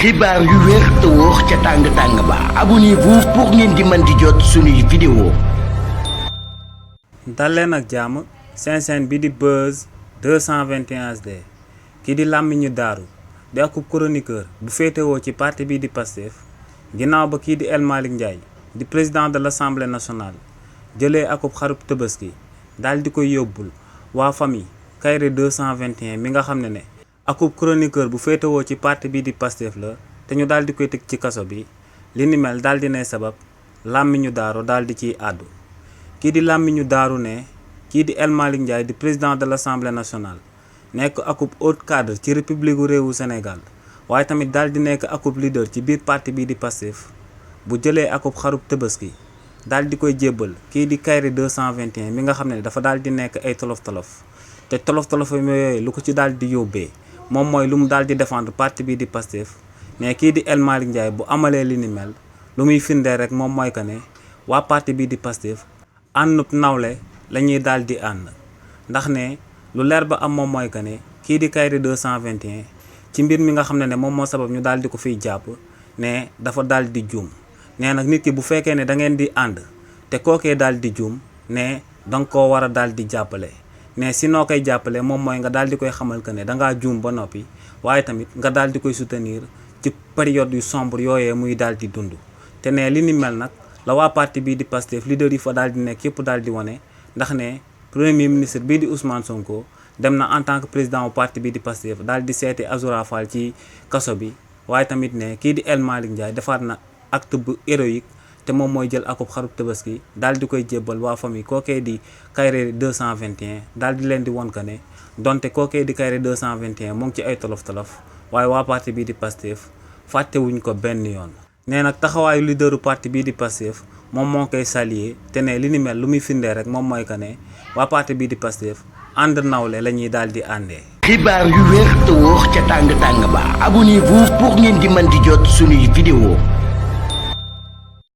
xibaar yu wér te wóor ca tàng ba abonnez-vous pour ngeen di mën di jot suñuy vidéo. dal leen ak jàmm seen chaîne bi di Buzz 221 HD kii di Làmmiñu Daaru di akub chroniqueur bu féetewoo ci parti bi di Pastef ginnaaw ba kii di El Malick Ndiaye di président de l'Assemblée nationale jëlee akub xarub Tabaski daal di koy yóbbul waa famille Kairé 221 mi nga xam ne akub chroniqueur bu féetewoo ci parti bi di Pastef la te ñu daal di koy tëj ci kaso bi li ni mel daal di ne sabab Làmmiñu Daaru daal di ciy àddu kii di Làmmiñu Daaru ne kii di El Malick Ndiaye di président de l'Assemblée nationale nekk akub haut cadre ci république réewu Sénégal waaye tamit daal di nekk akub leader ci biir parti bi di Pastef bu jëlee akub xarub Tabaski daal di koy jébbal kii di Kairé 221 mi nga xam ne dafa daal di nekk ay tolof-tolof te tolof-tolof yooyu lu ko ci daal di yóbbee moom mooy lu mu daal di défendre parti bi di Pastef mais kii di El Malick Ndiaye bu amalee li ni mel lu muy firndee rek moom mooy que ne waa parti bi di Pastef àndub nawle la ñuy daal di ànd ndax ne lu leer ba am moom mooy que ne kii di Kairé 221 ci mbir mi nga xam ne moom moo sabab ñu daal di ko fiy jàpp ne dafa daal di juum nee nag nit ki bu fekkee ne da ngeen di ànd te kookee daal di juum ne danga koo war a daal di jàppale ne si noo koy jàppale moom mooy nga daal di koy xamal que ne dangaa juum ba noppi waaye tamit nga daal di koy soutenir ci période yu sombre yooyee muy daal di dund te ne li ni mel nag la waa parti bii di Pastef leader yi fa daal di nekk yëpp daal di wane ndax ne premier ministre bii di Ousmane Sonko dem na en tant que président wu parti bii di Pastef daal di seeti Azoura Fall ci kaso bi waaye tamit ne kii di El Malick Ndiaye defaat na acte bu héroïque te moom mooy jël akub xarub Tabaski daal di koy jébbal waa famille kookee di Kairé 221 daal di leen di won que ne donte kookee di Kairé 221 mu ngi ci ay tolof-tolof waaye waa parti bii di Pastef fàttewuñ ko benn yoon. nee nag taxawaayu leaderu parti bii di Pastef moom moo koy saluer te ne li ni mel lu muy firndee rek moom mooy que ne waa parti bii di Pastef ànd nawle la ñuy daal di àndee. xibaar yu wér te wóor ca tàng ba abonnez-vous pour ngeen di mën di jot suñuy vidéo.